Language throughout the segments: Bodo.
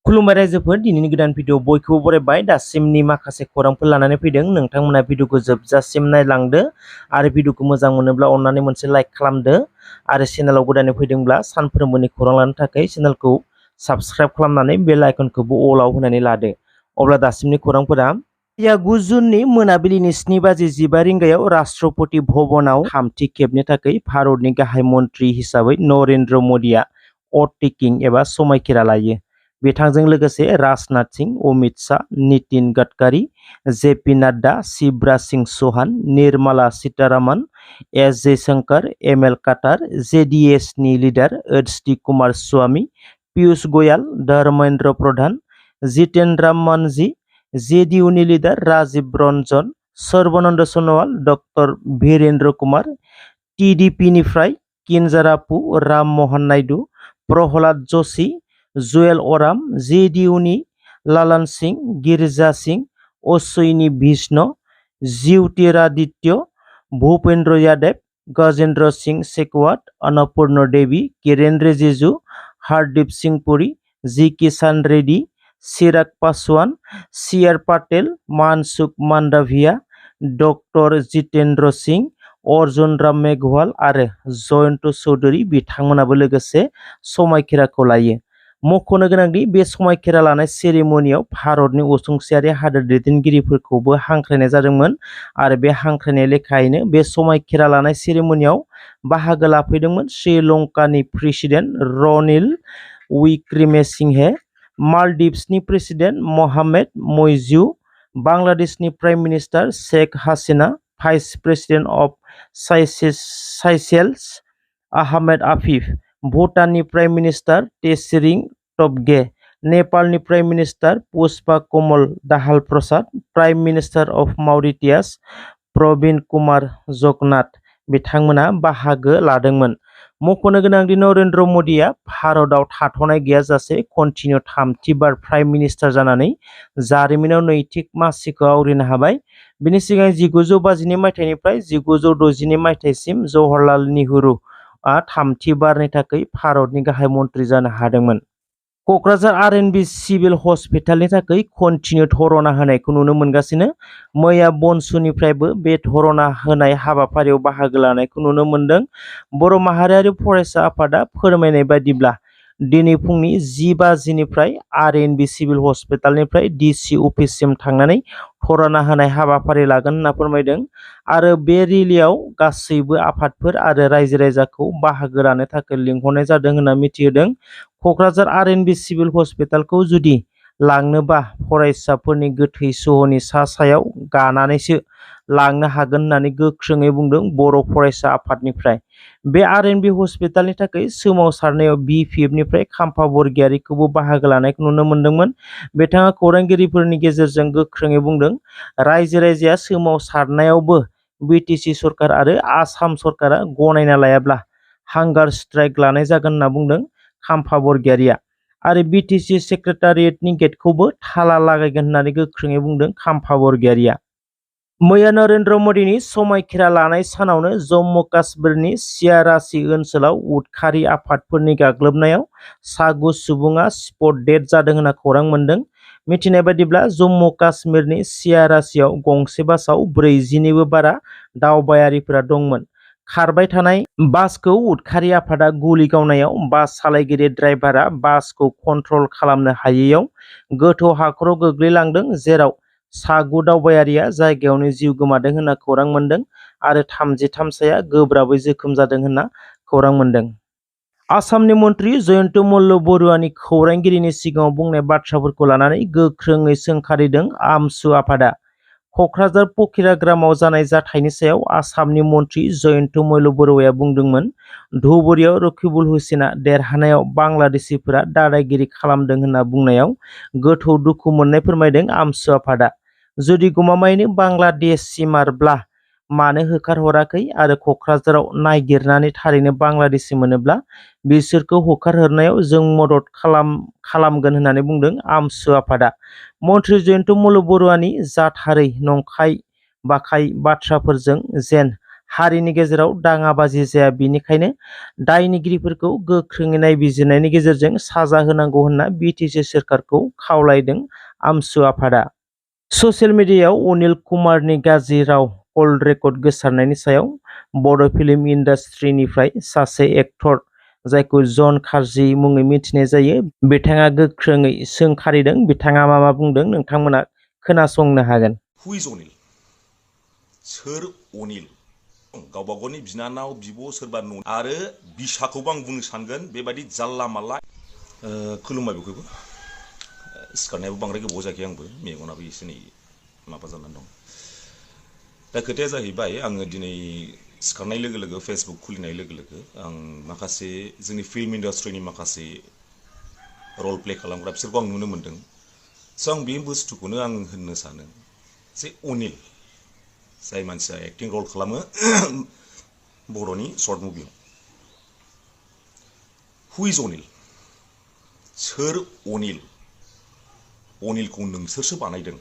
खुलुमबाय रायजोफोर, दिनैनि गोदान भिडिअ बयखौबो बरायबाय। दासिमनि माखासे खौरांफोर लानानै फैदों। नोंथांमोना भिडिअखौ जोबजासिम नायलांदो आरो भिडिअखौ मोजां मोनोब्ला अननानै मोनसे लाइक खालामदो आरो चेनेलाव गोदानै फैदोंब्ला सानफ्रोमबोनि खौरां लानो थाखाय चेनेलखौ साबस्क्राइब खालामनानै बेल आइकनखौबो अलाव होनानै लादो। अब्ला दासिमनि खौरांफोरा 9 जुननि मोनाबिलिनि 7:15 रिंगायाव राष्ट्रपति भवनाव थामथि खेबनि थाखाय भारतनि गाहाय मन्थ्रि हिसाबै नरेन्द्र मदिआ अथ टेकिं एबा समायखिरा लायो। बिथांजों लोगोसे राजनाथ सिंह, अमित शाह, नितिन गडकरी, जेपी नड्डा, शिवराज सिंह चौहान, निर्मला सीतारमण, एस जयशंकर, एम.एल. काटार, जेडीएसनि लिडार एच.डी. कुमार स्वामी, पीयूष गोयल, धर्मेंद्र प्रधान, जितेंद्र मांझी, जेडीयूनि लिडार राजीव रंजन, सर्बानंद सोनोवाल, डक्टर वीरेंद्र कुमार, टीडीपीनिफ्राय किंजरापु राम मोहन नायडू, प्रहलाद जोशी, जुएल ओराम, जेडीयूनि लालन सिंह, गिरिजा सिंह, अश्विनी विष्णु, ज्योतिरादित्य, भूपेंद्र यादव, गजेंद्र सिंह शेखावत, अन्नपूर्ण देवी, किरेन रिजिजू, हरदीप सिंह पुरी, जी किशन रेड्डी, चिराग पासवान, सी.आर. पाटेल, मनसुख मांडविया, डक्टर जितेंद्र सिंह, अर्जुन राम मेघवाल आरो जयंत चौधरी बिथांमोनाबो लोगोसे समायखिराखौ लायो। मख'नो गोनांदि बे समायखिरा लानाय सेरेमनियाव भारतनि असुंसेयारि हादोर दैदेनगिरिफोरखौबो हांख्रायनाय जादोंमोन आरो बे हांख्रायनाय लेखायैनो बे समायखिरा लानाय सेरेमनियाव बाहागो लाफैदोंमोन श्रीलंकानि प्रेसिडेन्ट रनिल विक्रमेसिंहे, मालदीव्सनि प्रेसिडेन्ट मोहाम्मेद मुइज्जु, बांग्लादेशनि prime minister Sheikh Hasina, vice president of Seychelles Ahmed Afif, भुटाननि प्राइम मिनिस्टार तेसिरिं टब्गे, नेपालनि prime minister Pushpa Kamal Dahal Prasad, prime minister of Mauritius Pravind Kumar Jugnauth बिथांमोना बाहागो लादोंमोन। मख'नो गोनांदि नरेन्द्र मदिआ भारतआव थाथ'नाय गैयाजासे कन्टिनिउ थामथि बार प्राइम मिनिस्टार जानानै जारिमिनाव नैथि मासिखौ आवग्रिनो हाबाय। बिनि सिगां 1952 मायथाइनिफ्राय 1960 मायथाइसिम जवाहरलाल नेहरूआ थामथि बारनि थाखाय भारतनि गाहाय मन्थ्रि जानो हादोंमोन। क'क्राझार आर.एन.बि. सिभिल हस्पिटालनि थाखाय कन्टिनिउ धरना होनायखौ नुनो मोनगासिनो। मैया बनसुनिफ्रायबो बे धरना होनाय हाबाफारियाव बाहागो लानायखौ नुनो मोनदों। बर' माहारियारि फरायसा आफादा फोरमायनाय बायदिब्ला दिनै फुंनि 10 बाजिनिफ्राय आर.एन.बि. Civil हस्पिटालनिफ्राय DC. अफिससिम थांनानै धरना होनाय हाबाफारि लागोन होनना फोरमायदों आरो बे रेलियाव गासैबो आफादफोर आरो रायजो राजाखौ बाहागो लानो थाखाय लिंहरनाय जादों होनना मिथिहोदों। क'क्राझार आर.एन.बि. सिभिल हस्पिटालखौ जुदि लांनोबा फरायसाफोरनि गोथै सहनि सायाव गानानैसो लांनो हागोन होननानै गोख्रोङै बुंदों बर' फरायसा आफादनिफ्राय। बे आर.एन.बि. हस्पिटालनि थाखाय सोमावसारनायाव बि.पि.एफ.निफ्राय खाम्फा बरगयारिखौबो बाहागो लानायखौ नुनो मोन्दोंमोन। बिथाङा खौरांगिरिफोरनि गेजेरजों गोख्रोङै बुंदों, रायजो राजाया सोमावसारनायावबो बि.टि.सि. सरकार आरो आसाम सरकारा गनायना लायाब्ला हांगार स्ट्राइक लानाय जागोन होनना बुंदों खाम्फा बरगयारिया आरो बि.टि.सि. सेक्रेटारियेटनि गेटखौबो थाला लागायगोन होननानै गोख्रोङै बुंदों खाम्फा बरगयारिया। मैया नरेन्द्र मदिनि समायखिरा लानाय सानावनो जम्मु काश्मीरनि सियारासि ओनसोलाव उदखारि आफादफोरनि गाग्लोबनायाव सा 9 सुबुङा स्पट डेथ जादों होनना खौरां मोन्दों। मिथिनाय बायदिब्ला जम्मु काश्मीरनि सियारासियाव गंसे बासआव 40निबो बारा दावबायारिफोरा दंमोन। खारबाय थानाय बासखौ उदखारि आफादा गुलि गावनायाव बास सालायगिरि ड्राइभारा बासखौ कन्ट्रल खालामनो हायैयाव गोथौ हाखराव गोग्लैलांदों, जेराव सा 9 दावबायारिया जायगायावनो जिउ गोमादों होनना खौरां मोन्दों आरो 33साया गोब्राबै जोखोम जादों होनना खौरां मोन्दों। आसामनि मन्थ्रि जयन्त मल्ल बरुवानि खौरांगिरिनि सिगाङाव बुंनाय बाथ्राफोरखौ लानानै गोख्रोङै सोंखारिदों आमसु आफादा। क'क्राझार फकिराग्रामाव जानाय जाथायनि सायाव आसामनि मन्थ्रि जयन्त मल्ल बरुवाया बुंदोंमोन, धुबुरीयाव रकिबुल हुसैना देरहानायाव बांलादेशिफोरा दादागिरि खालामदों होनना बुंनायाव गोथौ दुखु मोननाय फोरमायदों आमसु आफादा। जुदि गमामायैनो बांलादेशिमारब्ला मानो होखारहराखै आरो क'क्राझाराव नागिरनानै थारैनो बांलादेशि मोनोब्ला बिसोरखौ होखारहरनायाव जों मदद खालामगोन होननानै बुंदों आमसु आफादा। मन्थ्रि जयन्त मल्ल बरुवानि जाथारै नंखाय बाखाय बाथ्राफोरजों जेन हारिनि गेजेराव दाङाबाजि जाया, बेनिखायनो दायनिगिरिफोरखौ गोख्रोङै नायबिजिरनायनि गेजेरजों साजा होनांगौ होनना बिटिसि सोरखारखौ खावलायदों आमसु आफादा। ससियेल मिडियायाव अनिल कुमारनि गाज्रि राव कल रेकर्ड गोसारनायनि सायाव बड' फिल्म इन्डास्ट्रिनिफ्राय सासे एक्टर जायखौ जन खारजि मुङै मिथिनाय जायो, बिथाङा गोख्रोङै सोंखारिदों। बिथाङा मा बुंदों नोंथांमोना खोनासंनो हागोन। हु इज अनिल? सोर अनिल? गावबा गावनि बिनानाव बिब' सोरबा न' आरो बिसाखौबो आं बुंनो सानगोन बेबायदि जाल्ला माल्ला। खुलुमबाय बयखौबो। सिखारनायाबो बांद्राय गोबाव जायाखै, आंबो मेगनाबो एसे नै माबा जानानै दं। दा खोथाया जाहैबाय, आङो दिनै सिखारनाय लोगो लोगो फेसबुक खुलिनाय लोगो लोगो आं माखासे जोंनि फिल्म इन्डास्ट्रिनि माखासे रल प्ले खालामग्रा बिसोरखौ आं नुनो मोन्दों। स' आं बे बुस्थुखौनो आं होननो सानो जे अनिल जाय मानसिया एक्टिं रल खालामो बर'नि सर्ट मुभियाव, हु इज अनिल? सोर अनिल? अनिलखौ नोंसोरसो बानायदों,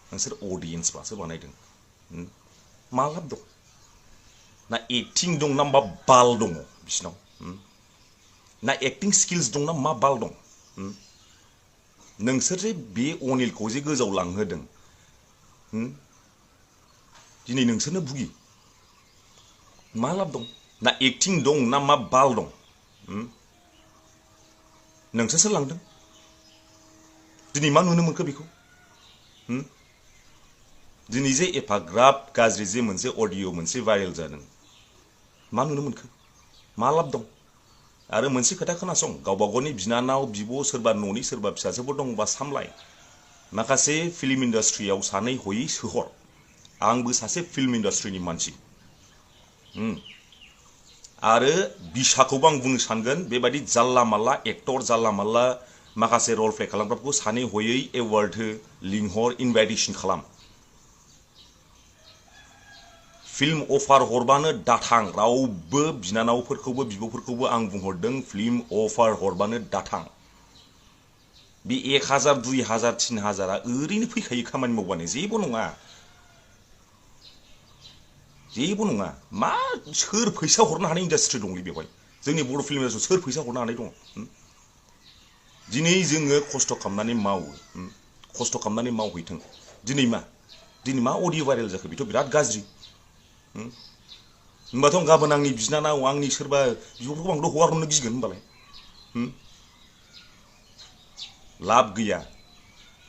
नोंसोर अडियेन्सफ्रासो बानायदों। मा लाब दं? ना एक्टिं दं ना मा बाल दङ बिसिनाव? ना एक्टिं स्किल्स दं ना मा बाल दं? नोंसोर जे बे अनिलखौ जे गोजौआव लांहोदों, दिनै नोंसोरनो भुगि। मा लाब दं? ना एक्टिं दं ना मा बाल दं? नोंसोरसो लांदों। दिनै मा नुनो मोनखो बेखौ? दिनै जे एफाग्राब गाज्रि जे मोनसे अडिअ मोनसे भाइरेल जादों, मा नुनो मोनखो? मा लाब दं? आरो मोनसे खोथा खोनासं, गावबा गावनि बिनानाव बिब' सोरबा न'नि सोरबा फिसाजोफोर दंबा सामलाय। माखासे फिल्म इन्डास्ट्रियाव सानै हयै सोहर। आंबो सासे फिल्म इन्डास्ट्रिनि मानसि। आरो बिसाखौबो आं बुंनो सानगोन, बेबायदि जाल्ला माल्ला एक्टर, जाल्ला माल्ला माखासे रल प्ले खालामग्राफोरखौ सानै हयै एवार्ड हो, लिंहर, इनभाइटेसन खालाम। फिल्म अफार हरबानो दाथां। रावबो बिनानावफोरखौबो बिब'फोरखौबो आं बुंहरदों, फिल्म अफार हरबानो दाथां। बे 1000, 2000, 3000 ओरैनो फैखायो खामानि मावबानो, जेबो नङा। जेबो नङा। मा सोर फैसा हरनो हानाय इन्डास्ट्रि दंलै बेवहाय? जोंनि बर' फिल्म इन्डास्ट्रियाव सोर फैसा हरनो हानाय दङ? दिनै जोङो खस्थ' खालामनानै मावो, खस्थ' खालामनानै मावहैथों। दिनै मा अडिअ भाइरेल जाखो? बेथ' बिराद गाज्रि। होमबाथ' गाबोन आंनि बिनानाव, आंनि सोरबा बिब'फोरखौ आंथ' हगार हरनो गिगोन होमबालाय। लाब गैया,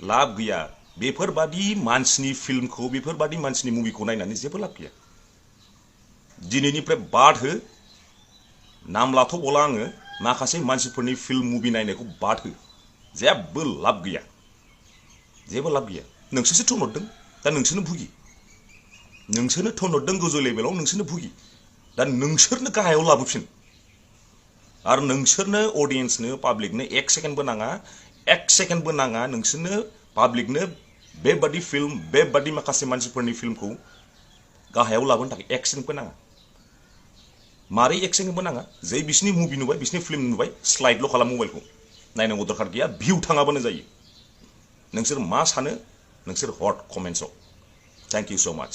लाब गैया। बेफोरबादि मानसिनि फिल्मखौ, बेफोरबादि मानसिनि मुभिखौ नायनानै जेबो लाब गैया। दिनैनिफ्राय बाद हो। नाम लाथ'बावला आङो। माखासे मानसिफोरनि फिल्म मुभि नायनायखौ बाद हो। जेबो लाब गैया, जेबो लाब गैया। नोंसोरसो थोनहरदों, दा नोंसोरनो भुगि। नोंसोरनो थोनहरदों गोजौ लेभेलाव, नोंसोरनो भुगि। दा नोंसोरनो गाहायाव लाबोफिन। आरो नोंसोरनो अडियेन्सनो, पाब्लिकनो 1 सेकेन्डबो नाङा, 1 सेकेन्डबो नाङा नोंसोरनो पाब्लिकनो बेबादि फिल्म, बेबादि माखासे मानसिफोरनि फिल्मखौ गाहायाव लाबोनो थाखाय 1 सेकेन्डबो नाङा। मारै 1 सेकेन्डबो नाङा? जै बिसिनि मुभि नुबाय, बिसिनि फिल्म नुबाय, स्लाइडल' खालाम मबाइलखौ। नायनांगौ दरखार गैया, भिउ थाङाबानो जायो। नोंसोर मा सानो नोंसोर हर कमेन्ट्सआव। थेंक इउ स' माच।